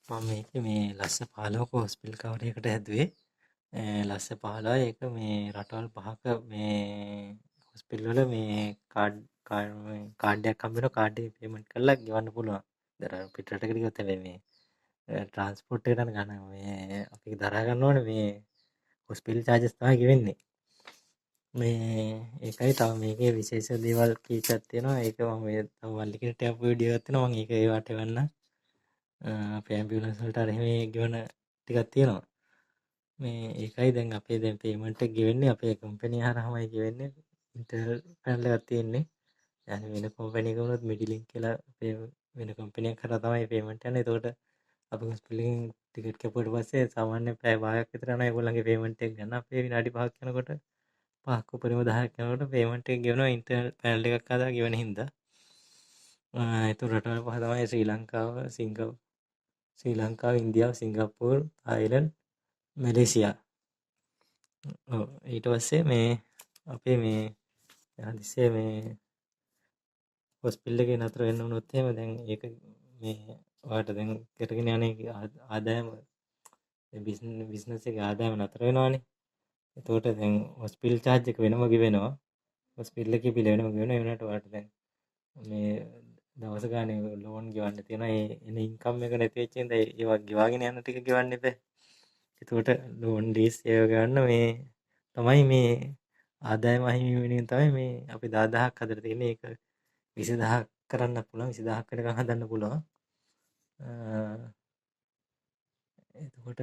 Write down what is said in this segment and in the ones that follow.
මම මේකේ මේ ලස්ස 15ක හොස්පිටල් කවර් එකට හැදුවේ. ලස්ස 15යි. ඒක මේ රටවල් පහක මේ හොස්පිටල් වල මේ කාඩ් කාඩ් එකක් හම්බ වෙනවා. කාඩ් එකෙන් පේමන්ට් කරලා ගෙවන්න පුළුවන්. දැන් අර පිට රටකට ගියොත් හැබැයි මේ ට්‍රාන්ස්පෝර්ට් එකට යන ගාන මේ අපි දරා ගන්න ඕනේ. මේ හොස්පිටල් චාර්ජස් තමයි ගෙවෙන්නේ. මේ ඒකයි. තව මේකේ විශේෂ දේවල් කීපයක් තියෙනවා. ඒක මම මේ තව මල්ලි කෙනෙක්ට යවපු වීඩියෝ එකක් තියෙනවා. මම ඒක ඒවට එවන්නම්. අපේ ඇම්බියුලන්ස් වලට අර එහෙම ගෙවන ටිකක් තියෙනවා. මේ ඒකයි. දැන් අපේ දැන් පේමන්ට් එක ගෙවෙන්නේ අපේ කම්පැනි හරහාමයි ගෙවෙන්නේ. ඉන්ටර්නල් පැනල් එකක් තියෙන්නේ. يعني වෙන කම්පැනි එක වුණොත් මිඩිලින්ක් කියලා අපේ වෙන කම්පැනි එකක් හරහා තමයි පේමන්ට් යන්නේ. එතකොට අපි හොස්පිටල් එකෙන් ටිකට් කැපුවට පස්සේ සාමාන්‍ය පැය භාගයක් විතර යනවා ඒගොල්ලන්ගේ පේමන්ට් එක ගන්න. අපේ විනාඩි 5ක් යනකොට, 5ක් උපරිම 10ක් යනකොට පේමන්ට් එක ගෙවනවා, ඉන්ටර්නල් පැනල් එකක් හදා ගෙවන හින්දා. ඒතර රටවල් පහ තමයි ශ්‍රී ලංකාව, ශ්‍රී ලංකාව, ඉන්දියාව, සිංගප්පූර්, තායිලන්ඩ්, මැලේසියා. ඔව්, ඊට පස්සේ මේ අපේ මේ හදිස්සියේ මේ හොස්පිටල් එකේ නතර වෙන්න වුණොත් එහෙම, දැන් ඒක මේ ඔයාලට දැන් කරගෙන යන ආදායම, බිස්නස් එකේ ආදායම නතර වෙනවානේ. එතකොට දැන් හොස්පිටල් චාර්ජ් එක වෙනම ගෙවෙනවා. හොස්පිටල් එකේ බිල වෙනම ගෙවෙනවා. ඒ වුණාට ඔයාලට දැන් මේ දවස ගානේ ලෝන් ගෙවන්න තියෙනවා. ඒ එන ඉන්කම් එක නැති වෙච්ච හින්දා ඒවා ගෙවාගෙන යන ටික ගෙවන්න එපා. එතකොට ලෝන්, ලීස් ඒවා ගෙවන්න මේ තමයි මේ ආදායම අහිමි වෙන තමයි මේ අපි 10,000ක් හදලා තියෙන්නේ. ඒක 20,000ක් කරන්න පුළුවන්. 20,000ක් වෙනකන් හදන්න පුළුවන්. එතකොට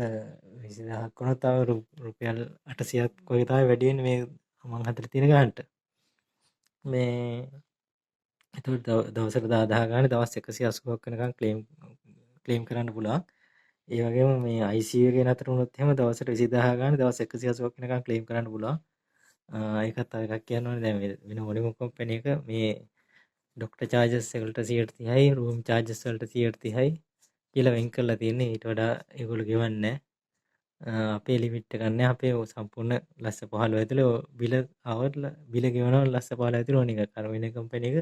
20,000ක් වුණොත් තව රුපියල් 800ක් වගේ තමයි වැඩි වෙන්නේ මේ මං හදලා තියෙන ගානට. මේ එතකොට දවසට 10,000 ගානේ දවස් 180ක් වෙනකන් ක්ලේම් ක්ලේම් කරන්න පුළුවන්. ඒ වගේම මේ ICU එකේ නතර වුණොත් එහෙම දවසට 20,000 ගානේ දවස් 180ක් වෙනකන් ක්ලේම් කරන්න පුළුවන්. ඒකත් තව එකක් කියන්න ඕනේ. දැන් වෙන ඕනෙම කම්පැනි එක මේ ඩොක්ටර් චාර්ජස් වලට 30%යි, රූම් චාර්ජස් වලට 30%යි කියලා වෙන් කරලා තියෙන්නේ. ඊට වඩා ඒගොල්ලෝ ගෙවන්නේ නැහැ. අපේ ලිමිට් එකක් නැහැ. අපේ සම්පූර්ණ ලක්ෂ 15 ඇතුලේ බිල ආවොත් බිල ගෙවනවා ලක්ෂ 15 ඇතුලේ ඕන එකක්. අර වෙන කම්පැනි එක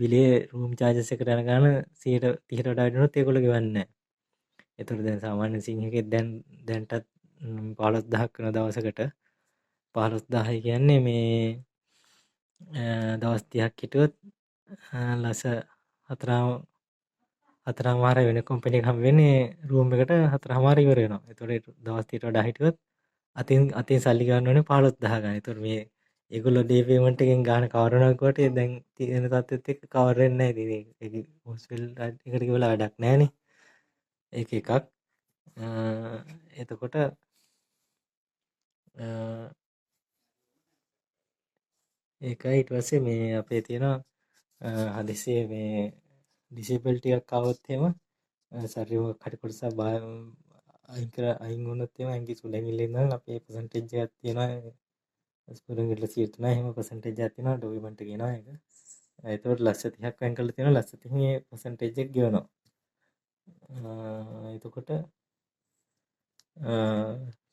බිලේ රූම් චාර්ජස් එකට යන ගාන 30ට වඩා වැඩි වුණොත් ඒගොල්ලෝ ගෙවන්නේ නැහැ. එතකොට දැන් සාමාන්‍ය සිංහකෙක් දැන් දැන්ටත් 15,000ක් වෙන දවසකට. 15,000යි කියන්නේ මේ දවස් 30ක් හිටියොත් ලක්ෂ 4 4.5 වෙන කම්පැනි එක හම්බ වෙන්නේ රූම් එකට 4.5 ඉවර වෙනවා. එතකොට දවස් 30ට වඩා හිටියොත් අතින් අතින් සල්ලි ගන්න ඕනේ 15,000 ගාන. එතකොට මේ ඒගොල්ලෝ ඩේ පේමන්ට් එකෙන් ගාන කවර් වෙනවා කිව්වට දැන් තියෙන තත්ත්වෙත් එක්ක කවර් වෙන්නේ නැහැ. ඉතින් ඒක හොස්පිටල් එකට ගිහලා වැඩක් නැහනේ. ඒක එකක්. එතකොට ඒකයි. ඊට පස්සේ මේ අපේ තියෙනවා හදිස්සියේ මේ ඩිසේබිලිටි එකක් ආවොත් එහෙම, ශරීර මොකක් හරි කොටසක් අයින් කර අයින් වුණොත් එහෙම, ඇඟි සුළඟිල්ල ඉඳන් අපේ පර්සන්ටේජ් එකක් තියෙනවා. සුළඟිල්ල 3%යි එහෙම පර්සන්ටේජ් එකක් තියෙනවා. ඩොකියුමන්ට් එක එනවා ඒක. එතකොට ලක්ෂ 30ක් වෙන් කරලා තියෙනවා. ලක්ෂ 30 ඒ පර්සන්ටේජ් එක ගෙවනවා. එතකොට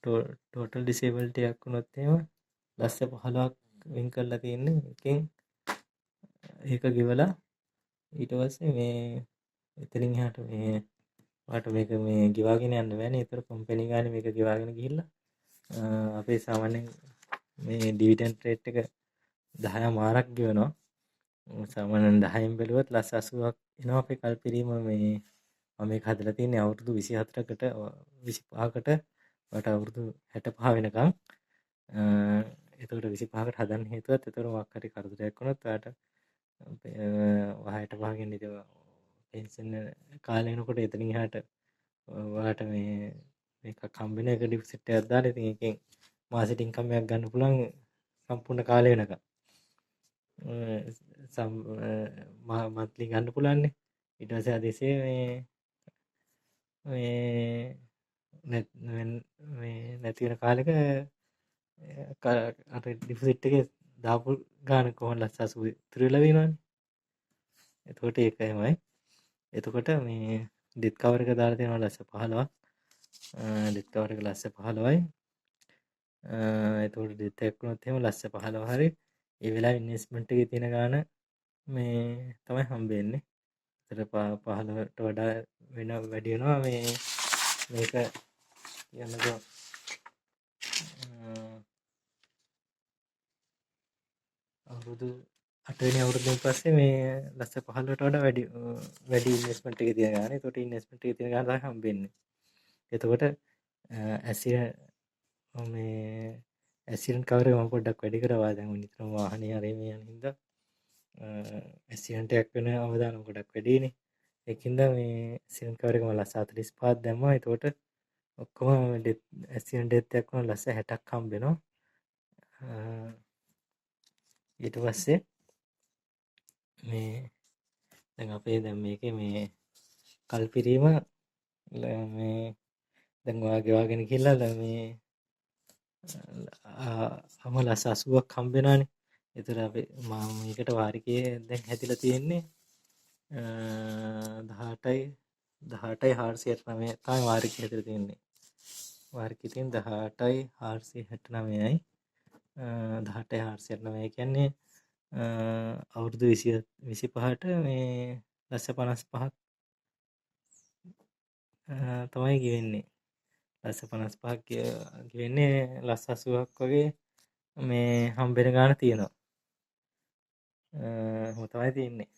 ටෝටල් ඩිසේබිලිටි එකක් වුණොත් එහෙම ලක්ෂ 15ක් වෙන් කරලා තියෙන්නේ. එකෙන් ඒක ගෙවලා ඊට පස්සේ මේ එතනින් එහාට මේ ඔයාට මේක මේ ගෙවාගෙන යන්න බෑනේ. ඒතර කම්පැනි ගානේ මේක ගෙවාගෙන ගිහිල්ලා අපේ සාමාන්‍යයෙන් මේ ඩිවිඩන්ඩ් රේට් එක 10.5ක් ගෙවනවා. සාමාන්‍යයෙන් 10න් බැලුවොත් ලක්ෂ 80ක් එනවා අපේ කල්පිරීම. මේ මම මේක හදලා තියෙන්නේ අවුරුදු 24කට 25කට, ඔයාට අවුරුදු 65 වෙනකන්. එතකොට 25කට හදන්න හේතුවත් එතකොට මොකක් හරි කරදරයක් වුණොත් ඔයාට 65 කියන්නේ ඉතින් පෙන්ෂන් කාලේ වෙනකොට එතනින් එහාට ඔයාට මේ මේකක් හම්බ වෙන එක ඩිපොසිට් එකක් දාලා ඉතින් ඒකෙන් මාසෙට ඉන්කම් එකක් ගන්න පුළුවන් සම්පූර්ණ කාලය වෙනකන්. මන්ත්ලි ගන්න පුළුවන්නේ. ඊට පස්සේ හදිසියේ මේ මේ මේ නැති වෙන කාලෙක අර ඩිපොසිට් එකේ දාපු ගාන කොහොමද ලක්ෂ 80 ඉතුරු වෙලා තියෙනවනේ. එතකොට ඒක එහෙමයි. එතකොට මේ ඩෙත් කවර් එක දාලා තියෙනවා ලක්ෂ 15ක්. ඩෙත් කවර් එක ලක්ෂ 15යි. එතකොට ඩෙත් එකක් වුණොත් එහෙම ලක්ෂ 15 හරි ඒ වෙලාවේ ඉන්වෙස්ට්මන්ට් එකේ තියෙන ගාන මේ තමයි හම්බ වෙන්නේ. ඒතර 15ට වඩා වෙන වැඩි වෙනවා. මේ මේක කියන්නකෝ අවුරුදු 8 වෙනි අවුරුද්දෙන් පස්සේ මේ ලක්ෂ 15ට වඩා වැඩි වැඩි ඉන්වෙස්ට්මන්ට් එකේ තියෙන ගාන. ඒතකොට ඉන්වෙස්ට්මන්ට් එකේ තියෙන ගාන තමයි හම්බෙන්නේ. එතකොට ඇසිඩන්ට් මේ ඇසිඩන්ට් කවර් එක මම පොඩ්ඩක් වැඩි කරවා. දැන් ඔය නිතරම වාහනේ හරි මේ යන හින්දා ඇක්සිඩන්ට් එකක් වෙන අවදානම ගොඩක් වැඩිනේ. ඒකින්ද මේ ඇක්සිඩන්ට් කවර් එක මම ලක්ෂ 45ක් දැම්මා. එතකොට ඔක්කොම ඩෙත් ඇක්සිඩන්ට් ඩෙත් එකක් වුණා ලක්ෂ 60ක් හම්බ වෙනවා. ඊට පස්සේ මේ දැන් අපේ දැන් මේකේ මේ කල්පිරීම මේ දැන් ඔයා ගෙවාගෙන ගිහලා මේ අම ලක්ෂ 80ක් හම්බ වෙනවානේ. ඒතර අපි මම මේකට වාරිකයේ දැන් හැදිලා තියෙන්නේ 18යි 18යි 469 තමයි වාරිකය හැදිලා තියෙන්නේ. වාරිකයේ තියෙන 18යි 469යි. 18යි 469 කියන්නේ අවුරුදු 20 25ට මේ ලක්ෂ 55ක් තමයි ගෙවෙන්නේ. ලක්ෂ 55ක් ගෙවෙන්නේ ලක්ෂ 80ක් වගේ මේ හම්බෙන ගාන තියෙනවා. ඔහොම තමයි තියෙන්නේ.